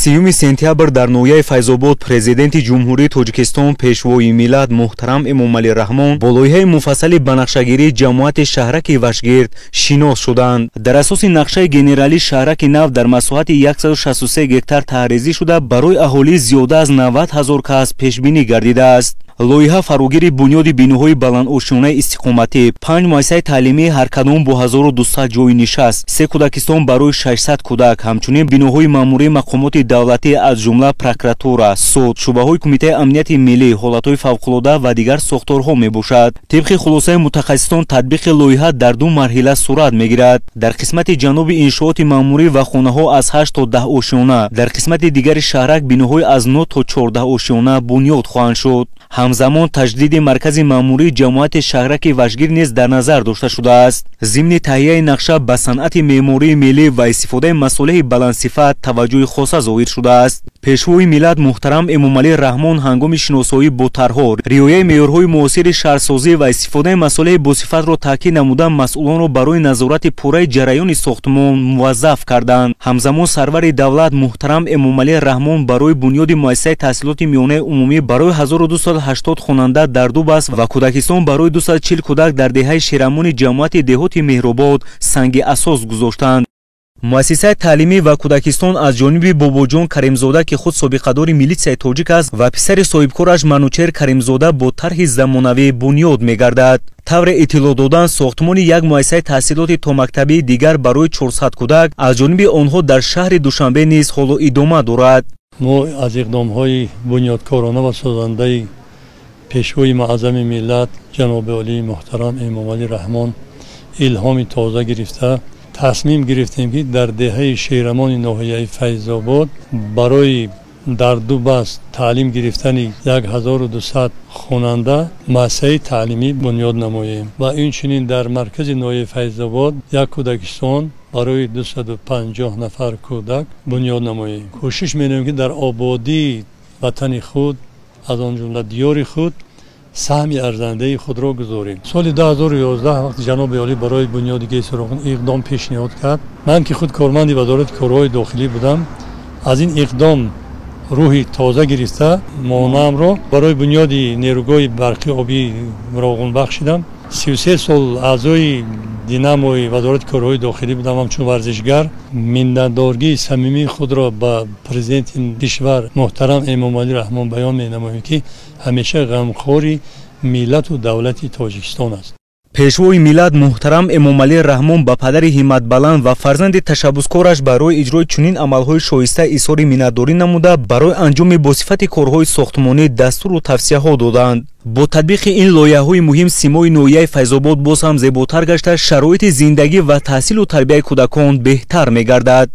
3 сентябр дар ноҳияи Файзобод Президенти Ҷумҳурии Тоҷикистон, Пешвои миллат муҳтарам Эмомалӣ Раҳмон бо лоиҳаи муфассали банақшагирии ҷамоати шаҳраки Вашгирд шинос шуданд. Дар асоси нақшаи генералӣ шаҳраки нав дар масоҳати 163 гектар таҳрезӣ шуда, барои аҳолӣ зиёда аз 90 ҳазор кас пешбинӣ гардидааст. Лоиҳа фарогири бунёди биноҳои баландошёнаи истиқоматӣ, 5 муассисаи таълимӣ ҳар кадом бо 1200 ҷойи нишаст, 3 кӯдакистон барои 600 кӯдак, ҳамчунин биноҳои маъмурии мақомоти давлатӣ, аз ҷумла прокуратура, суд, шӯъбаҳои Кумитаи амнияти миллӣ, ҳолатҳои фавқулода ва дигар сохторҳо мебошад. Тибқи хулосаи мутахассисон, татбиқи лоиҳа дар 2 марҳила сурат мегирад. Дар қисмати ҷануби иншооти маъмурӣ ва хонаҳо аз 8 то 10 ошёна, дар қисмати дигари шаҳрак биноҳои аз 9 то 14 ошёна бунёд хоҳанд шуд. Ҳамзамон таҷдиди маркази маъмурии ҷамоати шаҳраки Вашгир низ дар назар дошта шудааст. Зимни таҳияи нақша ба санъати меъмории миллӣ ва истифодаи масолеҳи баландсифат таваҷҷӯҳи хоса зоҳир шудааст. Пешвои миллат муҳтарам Эмомалӣ Раҳмон ҳангоми шиносоӣ бо тарҳҳо, риояи меъёрҳои муосири шаҳрсозӣ ва истифодаи масолеҳи босифатро таъкид намуда, масъулонро барои назорати пурраи ҷараёни сохтмон муваззаф карданд. Ҳамзамон сарвари давлат муҳтарам Эмомалӣ Раҳмон барои бунёди муассисаи таҳсилоти миёнаи умумӣ барои 1280 хонанда дар 2 баст ва кӯдакистон барои 240 кӯдак дар деҳаи Шерамони ҷамоати деҳоти Меҳробод санги асос гузоштанд. Муассисаи таълимӣ ва кӯдакистон аз ҷониби Бобоҷон Каримзода, ки худ собиқадори милитсияи тоҷик аст, ва писари соҳибкораш Манучер Каримзода бо тарҳи замонавӣ бунёд мегардад. Тавре иттилоъ додан, сохтмони як муассисаи таҳсилоти томактабии дигар барои 400 кӯдак аз ҷониби онҳо дар шаҳри Душанбе низ ҳоло идома дорад. Мо аз иқдомҳои бунёдкорона ва созандаи Пешвои муаззами миллат ҷаноби олии муҳтарам Эмомалӣ Раҳмон илҳоми тоза гирифта, тасмим гирифтем, ки дар деҳаи Шерамони ноҳияи Файзобод барои дар 2 баст таълим гирифтани 1200 хонанда муассисаи таълимӣ бунёд намоем ва инчунин дар маркази ноҳияи Файзобод як кӯдакистон барои 250 нафар кӯдак бунёд намоем. Кӯшиш менамоем, ки дар ободии ватани худ, аз он ҷумла диёри худ, саҳми арзандаи худро гузорем. Соли 2011, вақти ҷаноби олӣ барои бунёди ГЭСи Роғун иқдом пешниҳод кард, ман, ки худ корманди Вазорати корҳои дохилӣ будам, аз ин иқдом рӯҳи тоза гирифта, монаамро барои бунёди нерӯгоҳи барқи обии Роғун бахшидам. 33 сол аъзои Динамои Вазорати корҳои дохилӣ будам, ҳамчун варзишгар. Миннатдоргии самимии худро ба Президенти кишвар муҳтарам Эмомалӣ Раҳмон баён менамоем, ки ҳамеша ғамхори миллату давлати Тоҷикистон аст. Пешвои миллат муҳтарам Эмомалӣ Раҳмон ба падари ҳимматбаланд ва фарзанди ташаббускораш барои иҷрои чунин амалҳои шоиста изҳори миннатдорӣ намуда, барои анҷоми босифати корҳои сохтмонӣ дастуру тавсияҳо доданд. Бо татбиқи ин лоиҳаҳои муҳим симои ноҳияи Файзобод боз ҳам зеботар гашта, шароити зиндагӣ ва таҳсилу тарбияи кӯдакон беҳтар мегардад.